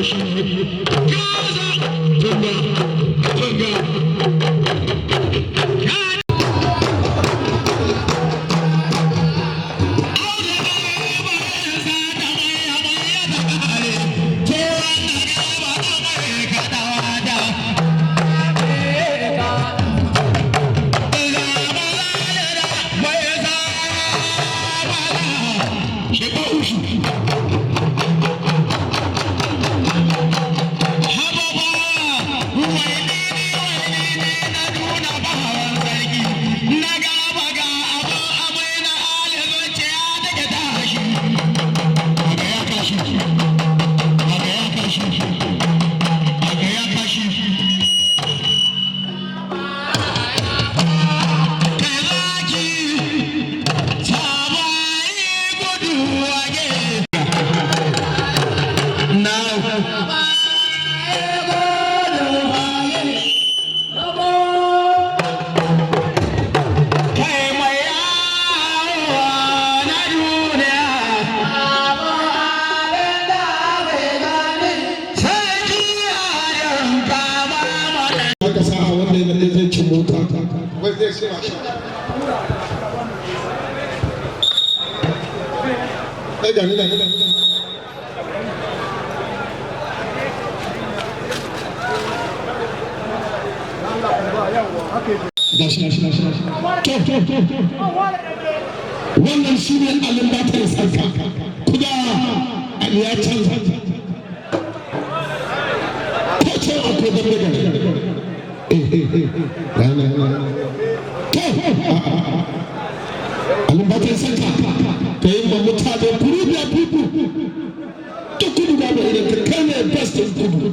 Shi tunga tunga. Aka sa a wanda ya zai ci mota. Wai zai ci mashin. Ai, gani gani gani. Gashi gashi gashi. To, wannan shi ne alin batar sarka kuda ali ya canza ko ce akwai dambe gari. Eh eh, rana to alin batar sarka ka yi ma mutane prove your people. Duk kudu ba da idan ka kai ne best in kudu,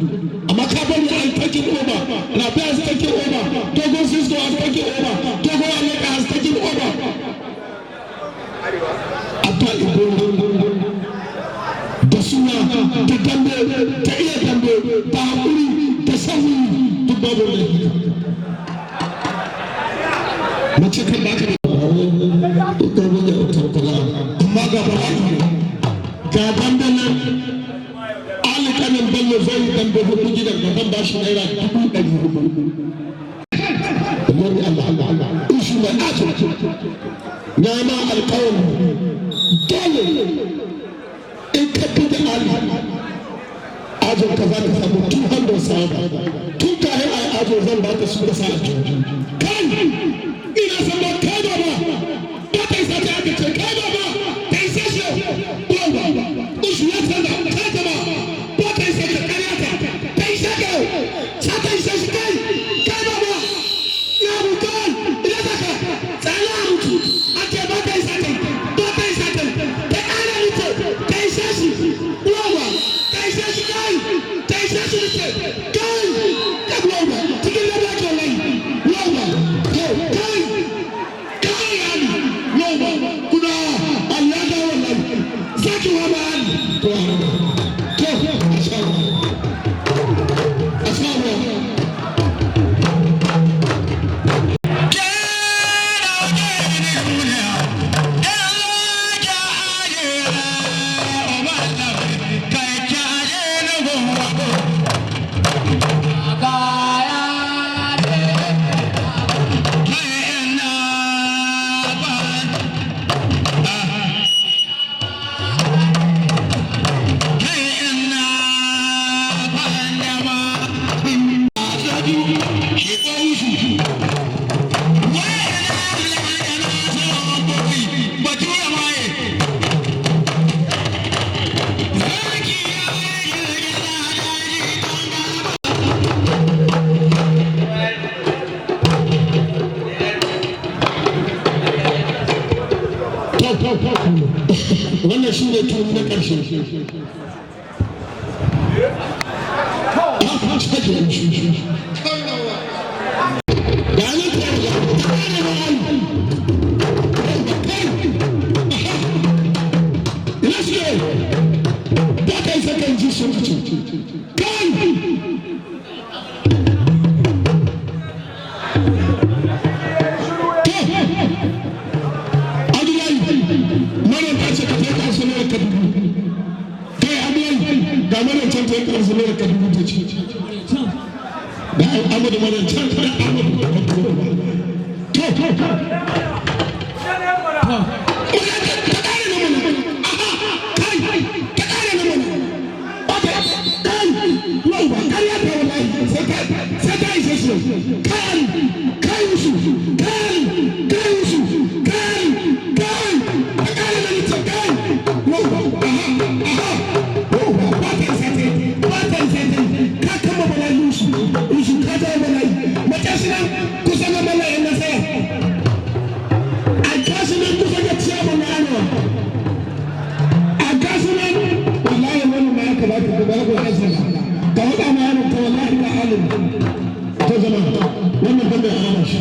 amma ka bari an taking over. Rabi has taken over, Dogon Cisco has taken over, Dogon Aleka has taken over. Abba Igbo da suna da dambe da iya dambe da haƙuri da sauri, duk babu wanda ya mace kan baka da ita buga kula. Amma ga bala'i, ga dambe nan. Ali Kanin Bello zai yi dambe hudu gidan da zan ba shi ₦400,000. Wallahi Allah Allah Allah, ishi mai ajo na ma alƙawari, dole in ka buga Ali ajon ka za ka samu 200 saba. Tun kayan a ajo zan ba ka su ka sa a kai. Ina san ba kai ba ba ba ta isa ta aka ce kai ba ba ta isa shi ba ba. Ushu ya canza kai ba ba ta isa ta karya ta ta isa ka sa ta isa shi kai kai ba ba ya mu kai ina saka tsala mutu a ce ba ta isa ta ba ta isa ta ta kara ita ta isa shi ba ta isa shi kai ta isa shi ce kai ka ba ba cikin da ba ke lai ba to kai kai ali ba kuna Allah da wallahi zaki wa ba ali to to ashabu ashabu. Wannan shi ne tuni na ƙarshe. Ga nan ta ta ƙara wa Ali. Ina suke ba ka yi sakan ji sun fice kai. Abdullahi, Maryam ta ce ka je ka asali ka dubu. Kai Abdullahi. Ga maryam can ta yi karsu ne ka dubu ta ci da Amadu. Maryam can da Amadu. To, to, to, ka kare na mana. Kai, ka kare na mana. Kai, yau ba kariya ta, wallahi sai ka ishe shi. Kai, kai, Yusu, kai, kai, Yusu, kai, kai, ka kare na nita. Kai, yau ba. Aha, aha, yau ba ba ta isa ta, ba ta isa ta. Ka kama bala'i, Yusu. Yusu, ka jawo bala'i. Mace shi nan kusa ga bala'in na saya a gashi nan kusa ga ciyaman na Arewa, a gashi nan. Wallahi wannan ma ya kamata ka bar ko sanda ka wada ma yaron ka. Wallahi ka alim. To jama'a, wannan banda ya rama shi.